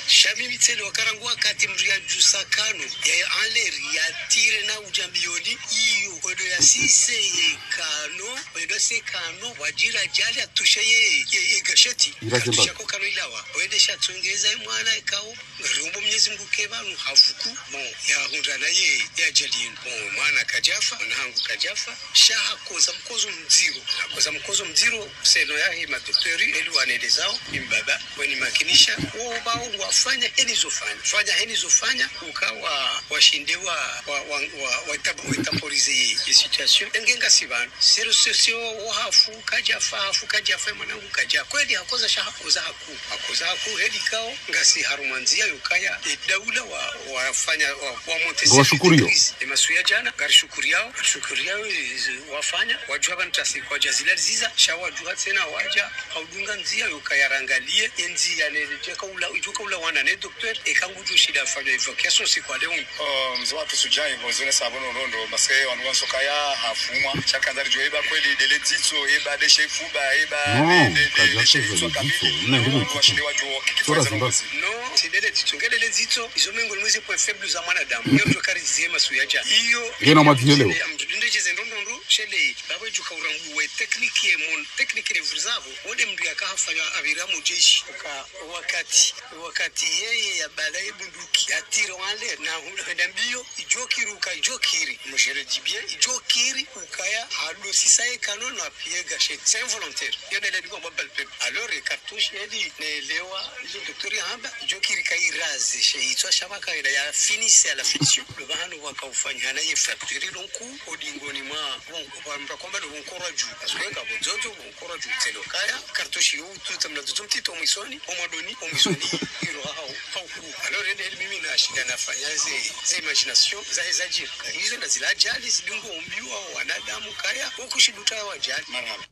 Sha mimi tselo karangu wakati mdru yadjusa kano, ya, ya anleri, yatire na udja mbiyoni, iyo, odo yasise ye kano, odo se kano, wadjira ajali atushe ye, ye, ye gâchette. Ira zemba. Atusha ko kano ilawa. Wende shatsongeza ye mwana ikao, ngariombo Mwenyezi Mungu ke pvanu havuku. Bon, yahundrana ye, ye ajali yinu. Bon, mwana kadjafa, mwana hangu kadjafa. Sha hakoza mkozo mdziro. Hakoza mkozo mdziro, seno yahe madoktori, eli wanelezao, ni mbaba, weni makinisha. Wo pvao wafanya, eni zofanya. Fanya heni zofanya, uka wa, washinde wa, wa, wa, wa, wa tab-, wa temporiser ye, ye situation. Enge ngasi pvanu. Siro sio, sio, wo hafu, kadjafa, hafu, kadjafa, mwanangu kadja. Kweli hakoza sha hakoza haku. Hakoza haku, heli kao, ngasi harumwa ndzia yokaya, e daula wa, wafanya, wa, wa monter. Ngwashukuriyo. Crise. E masiku ya djana, ngarishukuriao, ngarishukuriao, e, wafanya, wadjuha pvanu tasi, kwadja zila ziza, sha wadjuha tsena wadja, haudunga ndzia yokaya rangalie, e ndzia ne, djeka ula, idjoka ula wana ne docteur, e kangu djo shinda afanya évacuation siku wa leo. Oh, mze watru sujai, mze ne sabono nondo, parce que wanu wansokaya hafumwa, shaka ndari djo eba kweli, ndele dzitso, eba ndeshe ifuba, eba, no, nde, nde, kadja ndeshe ifuba, mna ndele wanu washinde wadjo, kiki fanya zimbazi. No, si ndele dzitso, nge ndele dzitso, izo mengo ni mweze point faible za mwanadamu. Iyo djo kari zie masiku ya djana. Iyo, ngena madzihelewo. Ndele, am, ndele djeze ndrongo ndro, shele, babo djuka urambuwe, technique ye mon, technique ne vurzabo, wode mndru yaka hafanya abira mu jeshi, uka wakati, wakati yeye ya bala ye bunduki, ya tire wale, na hula henda mbio, idjo kiri uka, idjo kiri, moi je le dis bien, idjo kiri ukaya, hado sisa ye kanono apiye gâchette, c'est involontaire. Yo ndele diko mwa balpe. Alors, e cartouche, yedi, ne lewa, izo docteur ya hamba, idjo kiri ka iraze, she itswa shabaka ila ya finir à la finition. Lo bahano waka ufanya na ye fracture, donc, odingoni mwa, bon, kwa mba kwamba lo bon courage. Parce que nga bo dzodzo, bon courage, c'est le cas, ya. Cartouche yo, tout, tamna dzodzo mtiti omwisoni, omwadoni, omwisoni, iro ha, ha, ha, ha. Alors, ende, mimi na shinda nafanya ze, ze imagination, za, za djiri. Izo na zila ajali, zidungo ombiwa, wanadamu, kaya, okushiduta wa ajali. Marhaba.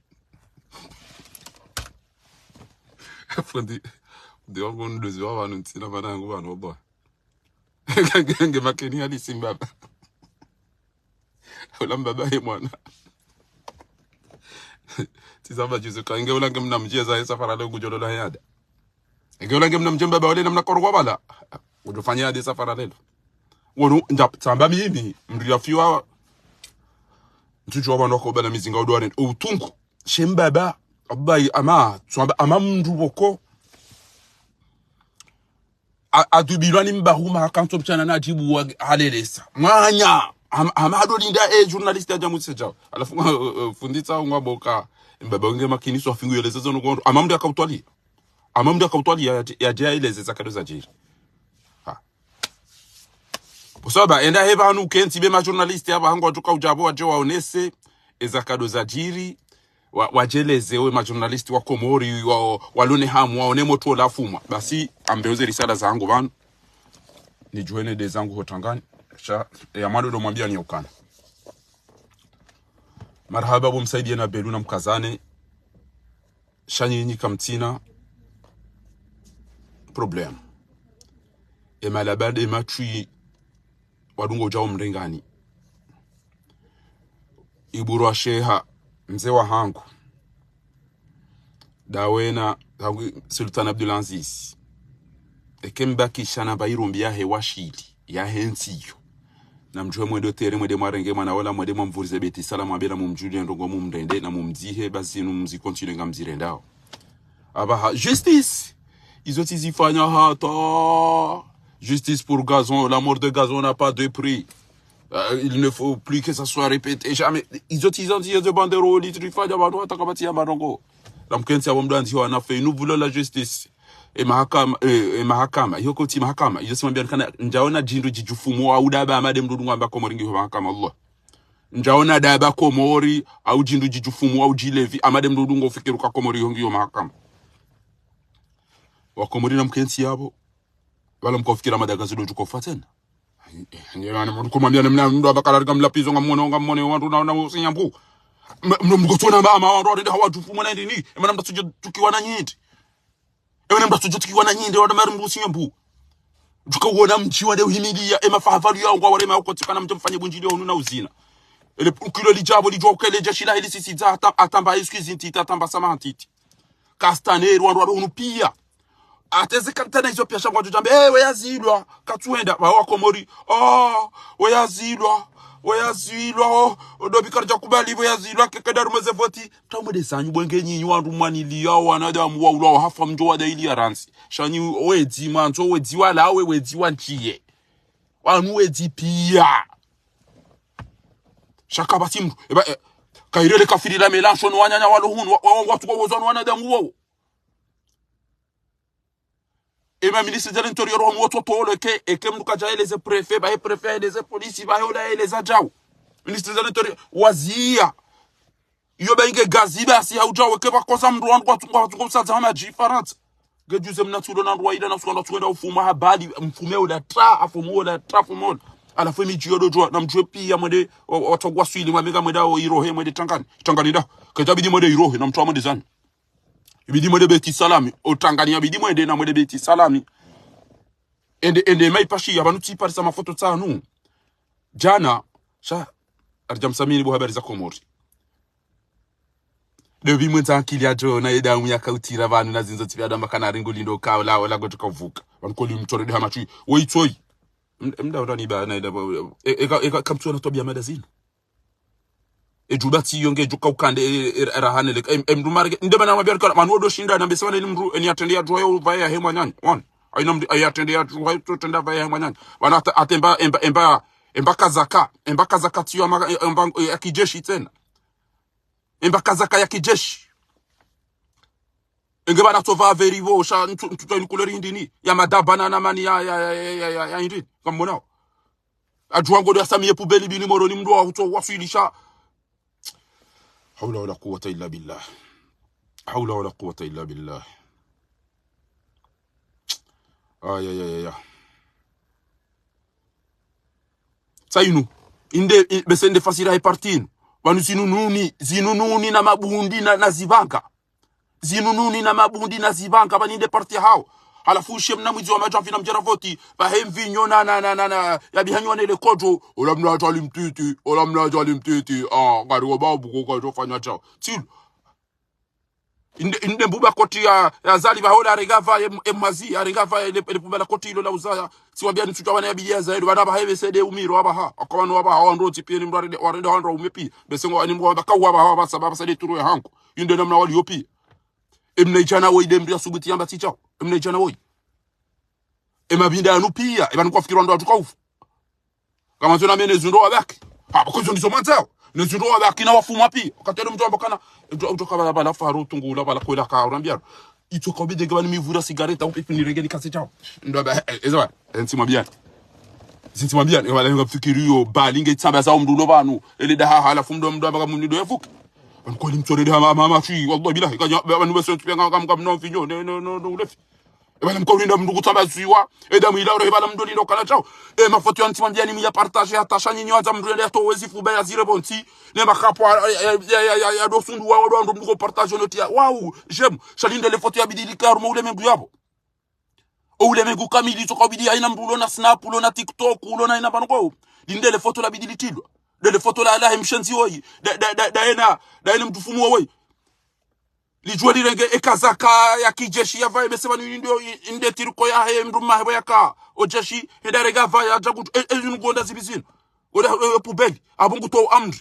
Fundi, fundi wangu ndozi wa wanu ntsina mana yangu wanu obo. Nge makini halisi mbaba. Ula mbaba ye mwana. Tizamba juzi ka, nge ula nge mna mdjeza ye safara leo kudjolola yada. Nge ula nge mna mdje mbaba wale namna koro kwa bala. Kudjofanya yade safara lelo. Wonu, ndja, tsamba mimi, mndru yafiwa. Ntsudjuwa wanu wako bana mizinga uduwane. Utungu. She mbaba. Abayi ama, tsamba ama mndru woko. A, adubilwa ni mbahu ma hakanto mtsana na ajibu wa halelesa. Mwanya, am, ama ado linda e journaliste ya jamu tse jao. Halafu, eh, eh, funditsa ungwa boka, mbaba nge makini so afingu yeleze zo nukondo. Ama mndru yaka utwali. Ama mndru yaka utwali ya, ya, ya, ya yeleze za kado za jiri. Ha. Kwa sababu, enda heba hanu kentsi be ma journaliste haba hangu wadjuka udjabo wadje waonese, eza kado za jiri, wa, wadjeleze we ma journaliste wa Komori, wa, walone hamu, waone motru ola fumwa. Basi, ambe oze risala zangu pvanu. Nidjuwe nende zangu hotangani. Sha, e, amado ndo mwambia ni ukana. Marhaba bo msaidie na belu na mkazane. Sha nyinyi kamtsina problème. E malaba nde matswi wadungo udjao mrengani. Iburu wa sheha, mze wa hangu. Dawena, hangu Sultan Abdulaziz. Eke mbakisha na mba irumbi yahe washili, yahe ntsiyo. Na mdjuwe mwende otere, mwende mwarenge mwana wala, mwende mwamvurize beti sala, mwabela mumdjulie ndrongo mumrende, na mumdzihe, basi numzi continue nga mzirendao. Aba ha, justice. Izo tsi zifanya hata. Justice pour Gazon. La mort de Gazon n'a pas de prix. Euh, il ne faut plus que ça soit répété. Jamais. Izo tsi zanzi, izo banderole, tsi fanya bantu hata kabati ya marongo. La mkentsi abo mdru anzi wana fait. Nous voulons la justice. E mahakama, e, e mahakama. Iyo koti mahakama. Iyo simambia kana, ndjaona djindru djidjufumu wa udaba amade mdudu ngamba Komori ngiyo mahakama, Allah. Ndjaona daba Komori, au djindru djidjufumu, au djilevi, amade mdudu ngo fikiri ka Komori iyo ngiyo mahakama. Wa Komori na mkentsi yabo, wala mko fikira madagazi ndo djuko fatena. Nye mana mko mwambia namna ndo abakala rika mlapizo nga mwono, nga mwono, wandru na, na usinyambu. M-, mno mko tsona ma, ma, wandru warende hawadjufumu na ndini, emana mda tsudjo tukiwa na nyindi. Ewe na mda tsudjo tukiwa na nyindi, wada mari mbusi nyambu. Djuka uona mdji wade uhimilia, ema fahavalu ya ungwa warema ukotsikana mdje mfanye bundjili ya unu na uzina. Ele ukilo lidjabo lidjwa ukele djeshi la heli sisi dza ata-, atamba excuse ntiti, atamba samaha ntiti. Kastaneru wandru wado unu pia. Ateze kantana izo pia shangwa djudjambe, eh, we yazilwa, katsuenda, wa, wa Komori, oh, we yazilwa, we yazilwa, oh, odobi karidja kubali, we yazilwa, keke daru mweze voti, tamwede zanyu bwenge nyinyi wandru mwaniliya wanadamu waulwa wahafa mdjo wadaili ya rantsi. Sha nyi wedzi mwandzo, wedzi wala, we wedzi wa ntsiye. Wanu wedzi pia. Sha kabasi mndru, eba, eh, kairele kafiri la Mélenchon no wananya walo hunu, wa, wa, watuko wozo wanu wanadamu wawo. Ema ministre de l'intérieur wa mwoto tolo eke, eke mndru kadja eleze préfet, bahe préfet eleze polisi, bahe ola eleza djau. Ministre de l'intérieur, waziya. Iyo ba inge gazi basi haudja weke bakoza mndru wandru watsunga, watsunga usadza wa madji Farantsa. Nge juze mna tsulo na ndru wa ila na tsuka, na tsuka enda ufuma habari, mfume ola tra, afumu ola tra, afumu ola. Halafu emidji yo ndo djuwa, na mdjuwe piya mwende, wa-, watsogwa swili, mwamenga mwende o Irohe, mwende Tangani. Tangani nda, kedja bidi mwende Irohe, na mtsuwa mwende zanyu. Ibidi mwende Beti Salami, o Tangani ya bidi mwende na mwende Beti Salami. Ende, ende maipashiya, pvanu tsiparisa mafoto tsanu. Djana, sha, aridja msamini bo habari za Komori. Debi mwendza akili yadjo, na edamu yakautira pvanu na zinzo tsipvi adamba kana ringu lindo ka ola, ola goto kauvuka. Pvanu koli mtore de hamatwi. Woi tsoi. M-, mda urani ba, na eda ba, e, eka, eka, kamtsuwa na twabiya mada zinu. Edjuba tsiyo nge djuka ukande, e, e, e, rahane le, em, em, mndru mareke, nde mana mabiyari kala, manu odo shinda, na mbese wana ili mndru, eni atrende ya djuwa yo, pvaya ya hemwa nyanyi, wan. Aina mndru, ayi atrende ya djuwa yo, to trenda pvaya ya hemwa nyanyi. Wana ata-, atemba, emba, emba, emba kazaka, emba kazaka tsiyo ama, emba, e, ya kijeshi tsena. Emba kazaka ya kijeshi. Enge bana tsova averivo, sha, ntu, ntu, ntu, ntu, couleur hindrini, ya madaba na, na mani ya, ya, ya hindrini, kamonao. Adjuwa ngodi ya samiye pubeli bini Moroni mndru wa utso waswilisha. Hawla wala quwwata illa billah. Hawla wala quwwata illa billah. Ay, ay, ay, ay, ay. Sa inu. Inde, i-, bese nde fasira he parti inu. Pvanu zinununi, zinununi na mabundi na, na zipvanga. Zinununi na mabundi na zipvanga, pvani nde parti hawo. Halafu ushe mna mwidzi wa madjamvi na mdjera voti, pvahe mvinyo na, na, na, na, na, ya bihanyo ne le kodjo, ola mna djali mtiti, ola mna djali mtiti, ah, ngari wa babu kwa kwa fanya chao. Tsilu. Inde, inde mbuba koti ya, ya zali pvaho la rengava em-, emazi, ya rengava ele, ele mbuba la koti ilo la uzaya, tsiwambia nitsuta wana ya biya za ilo, wana pvahe bese de umiro, apvaha, akawanu apvaha, wandru tsipiye ni mrarede, warede wandru umepi, bese ngo, ni mbuba kawu apvaha, apvasa, apvasa de turu ya hangu. Inde namna wali yopi. Emna idjana woyi de mndru ya subuti yamba tsi chao. Emna idjana woyi. Emabinda yanu piya, eba nukwa fikiri wandru watsuka ufu. Kama zona mene zundro wabaki. Ha, bako zo ndizo mwandzao. Ne zundro wabaki na wafuma piya. Wakati ndo mndru ambakana, mndru, mndru kabala bala faru tungu la bala kwela ka urambia. Itsoka ubide nge bani mivura sigareta upipi nirenge nikase chao. Ndo ba, e, e, ezo ba, e, ntsi mwambia. Ntsi mwambia, e, wala nga fikiri yo, bali nge tsamba za mndru lo pvanu. Ele daha halafu mndru, mndru ambaka mndru ndo yafuki. Pvanu koli mtsore de hama, hama, hama, swi, wallahi billahi, kanya, pvanu bese ntsi piya nga, nga, nga, mna mvinyo, ne, ne, ne, ne, ulefi. Ebale mkaulinda mndru kutsamba ziwa. Edamu ila ure ebale mndru lindo kala chao. E mafoto ya ntsi mwambia ni mya partage hata sha nyinyi wandza mndru yende yatowe zifuba ya zire pvontsi. Ne makapo ya, ya, ya, ya, ya, ya dosundu wa, wa, wa, mndru mndru ko partage noti ya. Wawu, j'aime. Sha linde le foto ya bidili karu mo ule mengu yapvo. O ule mengu kamili tsoka ubidi haina mndru ulona Snap, ulona TikTok, ulona ina pvanu kwa. Linde le foto la bidili tilwa. De le foto la, la he mshenzi woyi. Da, da, da, da ena, da ena mtufumu woyi. Lidjuwe lirenge ekazaka ya kijeshi ya pvaye, bese pvanu inde, inde tiriko yahe mndru mahe pvo yaka o jeshi, hende arenge pvaye, adja kutsu, e, e, zinu ngonda zipvi zinu. Ola, e, e, pubeli, apvo nguto amri.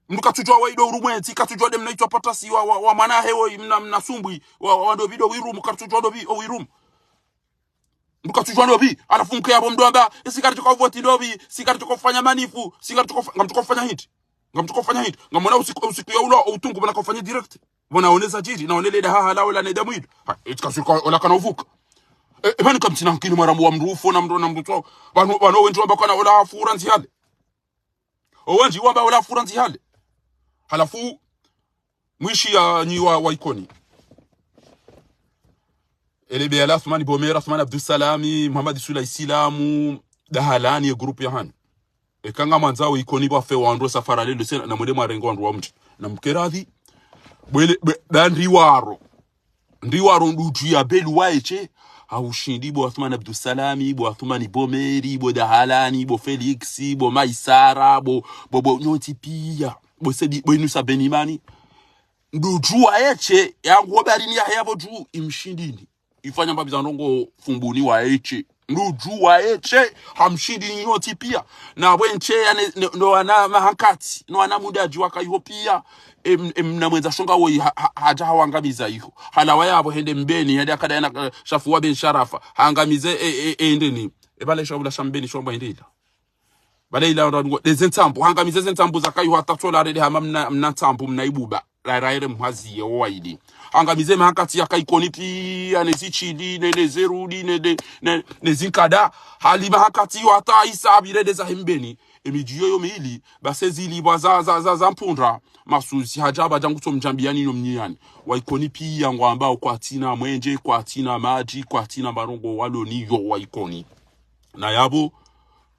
Mndru katsudjuwa wa ido urumwe ntsi, katsudjuwa de mna itswa patasi wa, wa, wa mwana he woyi, mna, mna sumbwi, wa, wa, wa ndopvi do wirumu, katsudjuwa ndopvi, o wirumu. Mndru katsudjuwa ndopvi, halafu mke yapvo mndru amba, e, si karitsoka uvoti ndopvi, si karitsoka ufanya manifu, si karitsoka ufa-, ngamtsoka ufanya hindri. Ngamtsoka ufanya hindri. Ngamwona usiku, usiku ya ulo, utungu, pvana kaufanya direct. Pvona one zadjiri, na one le daha hala ola ne damu ido. Ha, eti kasuka ola kana uvuka. E, e, pvani kamtsina nkini mwarambu wa mndru ufo na mndru na mndru tso. Pvanu, pvanu wendji wamba kana ola fura ndzihale. O wendji wamba ola fura ndzihale. Halafu, mwishiya nyi wa, wa Ikoni. Ele be ala Athumani Bomera, Athumani Abdusalami, Muhammad Sula Isilamu, Dahalani, e groupe ya hanyu. Eka ngamwandzao Ikoni pvwafe wandru safara lelo sena, na mwende mwarenge wandru wa mdji. Na mkeradhi, bwele, bwe, ba ndriwaro. Ndriwaro ndudju ya belu waeshe, ha ushindi bo Athumani Abdusalami, bo Athumani Bomeri, bo Dahalani, bo Felix, bo Maisara, bo, bo, bo nyontsi piya, bo Sedi, bo Inusa Benimani. Ndudju waeshe, yangu obarini ya haya pvo dju, imshindini. Ifanya mbapvi za ndrongo fumbuni waeshe. Ndudju waeshe, hamshindini nyontsi piya. Na pvwe ntsi ya ne, ne, no wana mahankati, no wana mudadji waka iho piya. Em, em, na mwendza shonga woyi ha, ha, hadja hawangamiza iho. Halawa yapvo hende Mbeni, hende akada yana, eh, Shafu wa Ben Sharafa. Hangamize, e, e, e, ndeni. E bale sha ula sha Mbeni shomba hende ila. Bale ila ora ngo, de ze ntsambu. Hangamize ze ntsambu zaka iho hata tsola rede hama mna, mna ntsambu, mna ibuba. ra, ra, ere mhazi ye owaili. Angamize mahakati yaka Ikoni piya, ne zishili, ne, ne zerudi, ne, ne, ne, ne zinkada. Hali mahakati yo hata isa abirede za Hembeni. Emidji yoyo mili, basi zili bwa za, za, za, za mpundra. Masuzi hadja ba djangu tso mdjambiyani no mnyiyani. Wa Ikoni piya ngwambao kwatsina mwenje, kwatsina madji, kwatsina marongo walo niyo wa Ikoni. Na yapvo,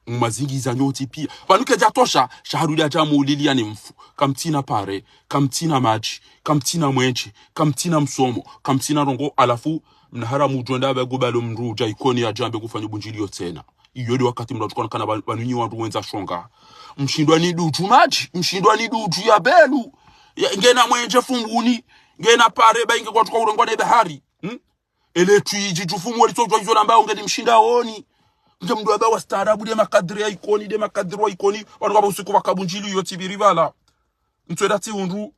mmazingiza nyontsi piya. Pvanu kedjatosha, sha harudi hadja muliliya ne mfu. Kamtsina pare, kamtsina madji, kamtsina mwenje, kamtsina msomo, kamtsina rongo, halafu, mna haramu udjo enda be kubalo mndru udja Ikoni yadjambe kufanya bundjiliyo tsena. Iyo nde wakati mndru atukana kana pva-, pvanu nyi wandru wendza shonga. Mshindwa ni dudu madji, mshindwa ni dudu ya belu. Ya, ngena mwenje fumbuni, ngena pare ba inge kwatsuka urengwa ne bahari. Hmm? Ele twidji tufumu walitso djuwa izo nambao ngeni mshinda oni. Nge mndru amba wastaarabu nde makadiri ya Ikoni, nde makadiri wa Ikoni. Wanu kaba usiku waka bundjiliyo tsi biri pvala. Mtsweda tsi undru.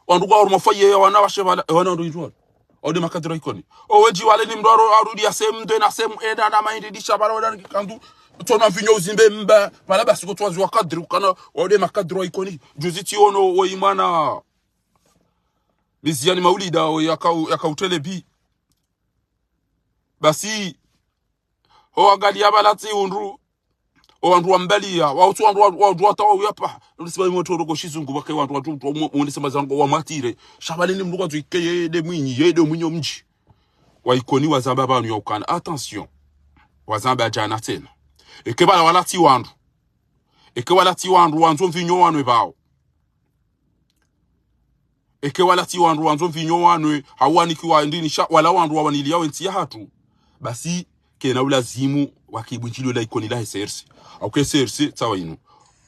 Wandru kwa uruma foye ya wanawashe pvala, e wana wandru idjuwa. Ode makadiri wa Ikoni. Owe dji wale ni mndru aro, arudi ya sehemu nde na sehemu eda na mahindi disha pvala wada ni kikandu. Tsona mvinyo uzimbe mba. Pvala basi kotwazi wa kadiri ukana, ode makadiri wa Ikoni. Juzi tsi ono, oyi mwana. Miziyani maulida, o yaka, yaka utele bi. Basi, ho angalia pvala tsi undru, o wandru wambaliya, wa utsu wandru wa, wa, wandru wata wa uyapa, nulisiba imoto roko shizungu, wake wandru watu, watu, mwe-, mwende sema zangu, wamwatire, sha pvale ni mndru kwatsu ike ye nde mwinyi, ye nde mwinyi o mdji. Wa Ikoni wazamba pvanu ya ukana, attention, wazamba djana tsena. Eke pvala wala tsi wandru. Eke wala tsi wandru, wandzo mvinyo wanwe pvao. Eke wala tsi wandru wandzo mvinyo wanwe, hawanikiwa ndini sha, wala wandru wawaniliya we ntsi ya hatru. Basi, kena ulazimu wa kibundjiliyo la Ikoni la he C R C. Au ke C R C, tsawa inu.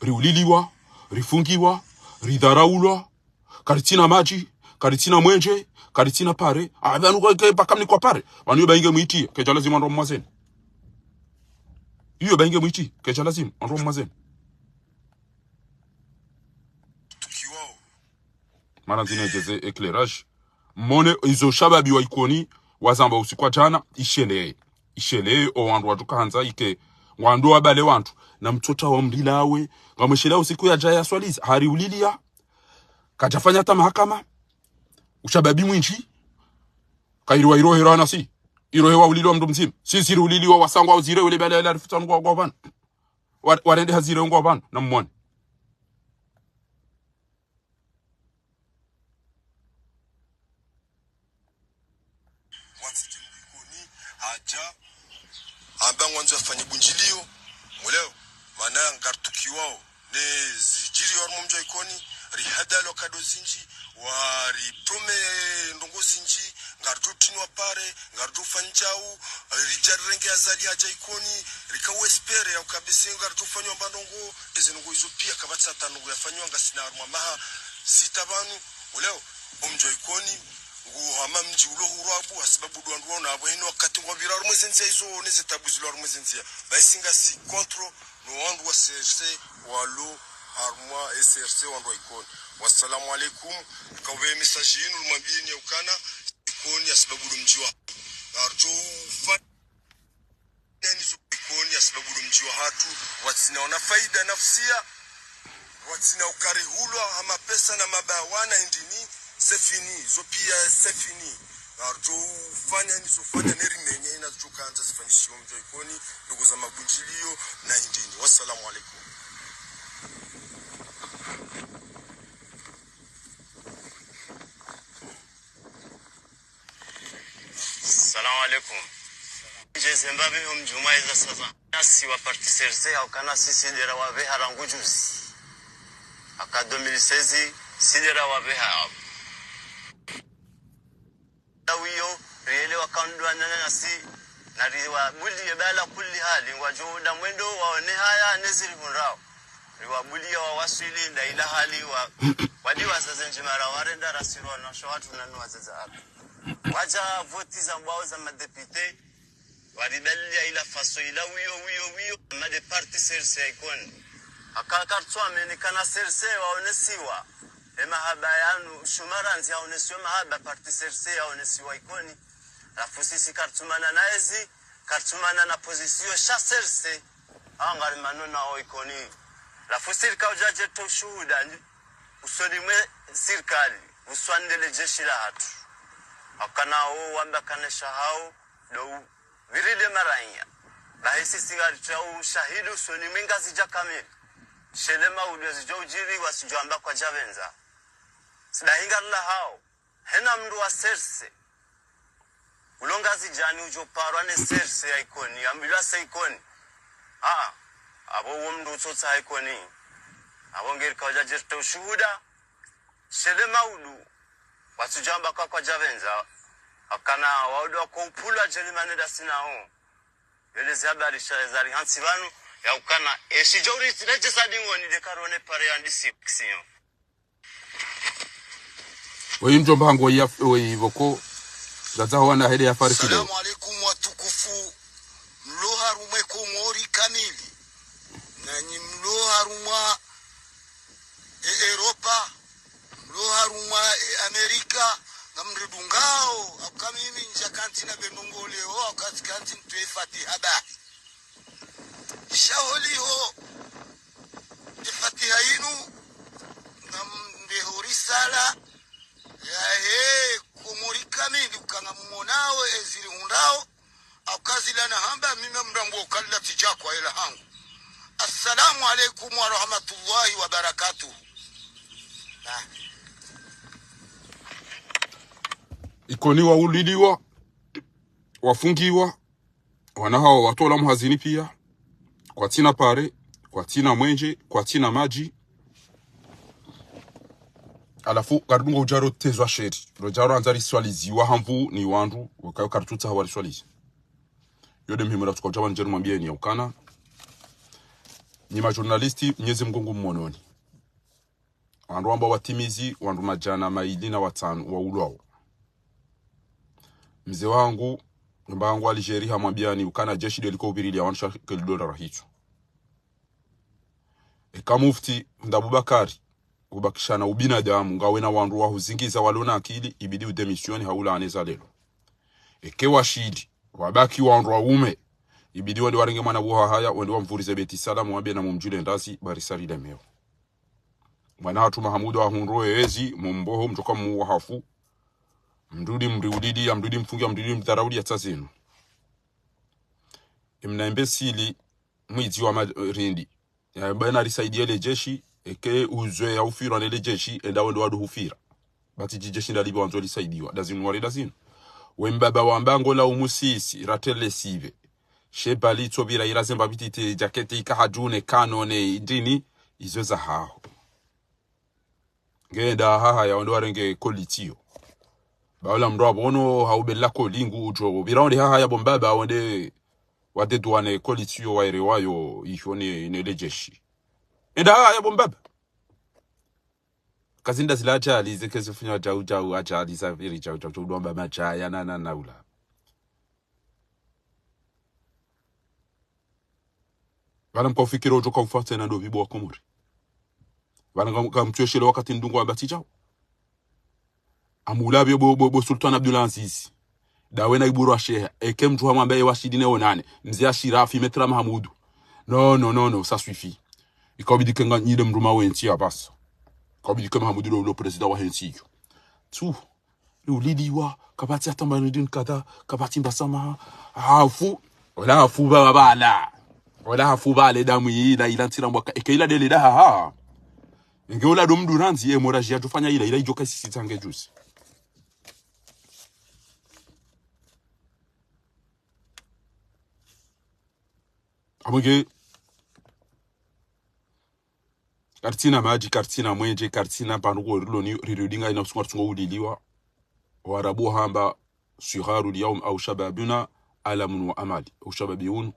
Riuliliwa, rifungiwa, ridharaulwa, karitsina madji, karitsina mwenje, karitsina pare. Ah, pvanu kwa ke paka mnikwa pare. Pvanu iyo ba inge mwiti, kedja lazimu wandru wa mwazeni. Iyo ba inge mwiti, kedja lazimu wandru wa mwazeni. Mara ndzine djeze éclairage. Mone izo shababi wa Ikoni, wazamba usiku wa djana, ishelee. Ishelee, o wandru watsuka handza ike, wandru wabale wandru. Na mtsotsa wa mlilawe, ngamweshelea usiku yadja ya swaliza, hari uliliya, kadjafanya hata mahakama, ushababi mwindji, kairiwa irohe roha nasi, irohe wa uliliwa mndru mdzima. Si ziri uliliwa wasangwa uzire ule bale ala rifutsa ngwa, ngwa pvanu. Wa-, warende hazire ngwa pvanu, na mmone. Watsi mndru Ikoni, hadja, amba ngwandzo yafanye bundjiliyo, mwelewa, mana ngaritukiwao, ne zidjiri harumwa mdji wa Ikoni, rihadalwa kado zindji, wariprome ndrongo zindji, ngaritsutinwa pare, ngaritsufanyiwa, ridja rirenge Azali hadja Ikoni, rika uespere ya ukabese, ngaritsufanyiwa mba ndrongo, eze ndrongo izo piya kapvatsi hata ndrongo yafanyiwa ngasina harumwa maha sita pvanu, mwelewa, o mdji wa Ikoni, ngu hama mdji ulo hurwabu, hasibabu ndo wandru waona apvo hino wakati ngwapvira harumwa eze ndziya izo, ne ze tabu zilo harumwa eze ndziya. Bahi si ngasi contre, no wandru wa C R C, walo harumwa e C R C, wandru wa Ikoni. Wassalamu alaikum. Kaube message yinu, lumwambiyeni ya ukana, Ikoni hasibabu ndo mdji wa. Ngarudjo ufa- Neni zo Ikoni hasibabu ndo mdji wa hatru, watsina ona faida nafsiya, watsina ukarihulwa ha mapesa na mabawa na hindrini, c'est fini, zo piya c'est fini. Ngarudjo ufanya nizo fanya nerimenye ina zidjo kandza zifanyishiwa mdji wa Ikoni, ndrongo za mabundjiliyo na hindrini. Wassalamu alaikum. Salamu alaikum. Djeze mbapvi ho mdjumwa eza sasa. Nasi wa parti C R C, hau kana sisi ndera wapveha rangu juzi. Haka deux mille seize, si ndera wapveha. Tawiyo, rielewa kandwa nana nasi, na riwabuliye bala kulli hali, ngwadjo uda mwendo waone haya, ne ziri hundrao. Riwabuliye wawaswili, nda ila hali wa, wadi wazaze ndjimara warenda rasirwa na sho hatru nanu wazaza hatru. Wadja voti za mbwao za madepite, waridaliya ila faso ila wiyo, wiyo, wiyo, made parti C R C ya Ikoni. Haka kartsu amene kana C R C waonesiwa. E mahaba yanu, Shumara nzi yaonesiwa mahaba parti C R C yaonesiwa Ikoni. Halafu sisi kartsumana na ezi, kartsumana na pozisiyo sha C R C. Awa ngari mano na o Ikoni. Halafu sirika udja djeto ushuhuda, ndi-, usoni mwe sirikali, usoni ndele jeshi lahatru. Wakana wo wamba kana shahao, ndo u-, viride maranya. Bahi sisi ngari tsaha ushahidi usoni mwe Ngazidja kamili. Shele maudu yazidjo ujiri wasidjo amba kwadjavendza. Sidahi ngari lahao. Hena mndru wa serse. Ulo Ngazidjani udjo parwa ne serse ya Ikoni, ambilwa se Ikoni. Ah, apvo uwo mndru utsotsaha Ikoni. Apvo ngeri kawadja djirite ushuhuda. Shele maudu, watsudjo amba kwa kwadjavendza. Wakana waudu wako upvulwa djeli maneda sinao. Yele zi habari sha zari hantsi pvanu, ya ukana, e, shidjo uri, neje sa dingoni de karone pare ya ndisi ksiyo. Weyi mdjomba hangu weyi ya, weyi pvoko, gadza wana hede ya fariki leo. Salamu alaikum watukufu, mlo harumwa e Komori kamili, nanyi mlo harumwa e Europa, mlo harumwa e Amerika, ngamridungao, hauka mimi ndja kantsi na benongoleo, hauka tsi kantsi mtwe fatiha bahi. Sha holiho, e fatiha yinu, ngambeho risala, yahe Komori kamili, uka ngamonao, eziri hundao, hauka zila nahamba, mimi mrangu ukala tsidjakwa ela hangu. Assalamu alaikum wa rahmatullahi wa barakatuh. Ah. Ikoni wauliliwa, wafungiwa, wana hawo watolwa mhazini pia. Kwatsina pare, kwatsina mwenje, kwatsina madji. Halafu, ngaridungo udjaro tezwa sheri. Rodjaro andza riswaliziwa hamvu ni wandru, wakayo karitsutsaha wariswalizi. Yo de muhimu ratsuka udja pvanu djeri mwambieni ya ukana. Nyi ma journaliste, Mnyezi Mngu ngu mmononi. Wandru wamba watimizi, wandru madjana mayili na watsanu waulwawo. Mze wangu, mba wangu Algérie hamwambiani ukana jeshi de liko upvirilia wandru sha kelidola rahitso. Eka mufti, Mnda Abubakari, ubakishana ubinadamu, ngawe na wandru wahuzingiza walona akili, ibidi udémissionner haula ane za lelo. Eke washindi, wabaki wandru waume, ibidi wende warenge mwana buha haya, wende wamvurize Beti Salamu, wambe na mumdjule ndazi, barisa rilemewa. Mwana hatru Mahamudu ahundru ezi, mumboho, mdjoka muwa hafu. Mdrudi mriulidi, ya mdrudi mfungi, ya mdrudi mdharaudi ya tsazinu. Imna imbesili, mwidzi wa ma-, rindi. Ya bana risaidiye le jeshi, eke uzwe ya ufirwa ne le jeshi, enda wendo wadu hufira. Bati dji jeshi ndalipvi wandzo lisaidiwa. Dazinu wari dazinu. We mbaba wamba ngola umusisi, ratele sive. She bali tsobira irazemba bitite, jakete ika hadjune, kanone, idini, izo za haho. Ngenda hahaya wende warenge kolitiyo. Baula mndru apvono haubela kolingu udjo. Bira wende hahaya bo mbaba wende wadeduane kolitiyo waere wayo iho ne, ne le jeshi. Enda hahaya bo mbaba. Kazinda zila ajali ze kezi funya jau jau ajali za viri jau jau jau domba majaya na na na ula. Pvana mkaufikira udjo kaufa tsena ndo pvi bo wa Komori. Pvana kam-, kamtweshele wakati ndungu amba tsi djao. Amulapve bo, bo, bo Sultan Abdulaziz. Dawe na iburu wa sheha. Eke mndru hamwamba ye washindi ne onane. Mze Ashirafi, Maître Mahamudu. Non, non, non, non, ça suffit. Ikabidi kenga nyile mndru ma wentsi ya basa. Ikabidi ke Mahamudu lo, lo président wa hentsi iyo. Tsu. Riuliliwa, kapvatsi hata mbaridin kadha, kapvatsi mbasama, hafu, wala hafu ba, bala. Wala hafu bale damu ila, ila ntsira mwaka, eke ila dele da ha, ha. Inge ula do mndru randzi, e moraji ya djofanya ila, ila idjoka sisi tsange juzi. Amwenge, karitsina madji, karitsina mwenje, karitsina pvanu ko rilo ni, riri udinga ina usunga tsungo uliliwa. Warabu hamba, صغار اليوم أو شبابنا ألم وأمل. Au shababi unu,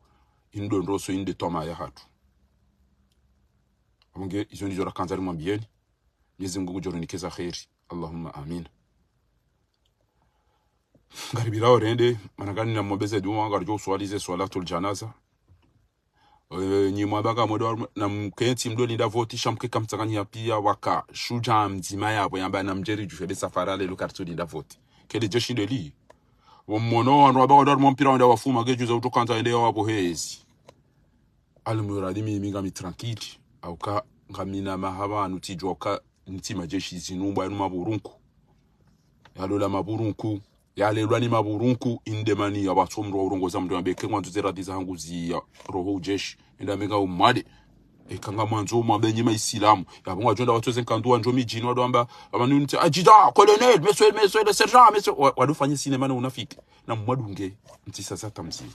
inde ndroso, inde twama ya hatru. Amwenge, izo ndizo rakandza rimwambieni. Mnyezi Mngu ngudjo rinikeza kheri. Allahumma amin. Ngaripvirao rende, mana ngani na mwombeze dua, ngaridjo uswali ze swalatul janaza. Eh, nyi mwabanga mwedo na mkentsi mdo linda voti, sha mkeka mtsanganyiha pia waka shudja mdzima yapvo, yamba na mdjeri djufele safara lelo karitsu linda voti. Kele jeshi ndeli. Wo mmono wandru wabanga ndo harumwa mpira wenda wafuma, nge juza utokandza ende ya wapvo hezi. Almuradi mimi ngami tranquille. Hauka ngamina mahaba anu tsidjoka Ntsi majeshi zinu mbwa yanu mapvurunku. Yalola mapvurunku. Yalelwa ni mapvurunku, inde mani ya watso mdru wa urongoza mdru yambe ke ngwandzo ze radhi zahangu ziya roho ujeshi. Inde yambe nga umwade. Eka ngamwandzo mwabenye maisilamu. Yapvo ngwadjo enda watso ze nkandu wandjo midjini wado wamba, wamba ni mtse, adjudant, colonel, monsieur, monsieur, le sergent, monsieur. Wa-, wado fanye sinema na unafiki. Na mwadunge mtsisa za tamzima.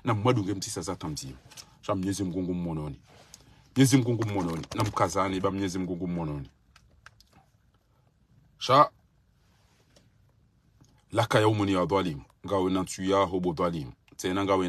Na mwadunge mtsisa za tamzima. Sha Mnyezi Mngu ngu mmononi. Mnyezi Mngu ngu mmononi. Na mkazane ba Mnyezi Mngu ngu mmononi. Sha, laka yaumun ya dhwalim. Ngawe na ntsu yaho bo dhwalim. Tsena ngawe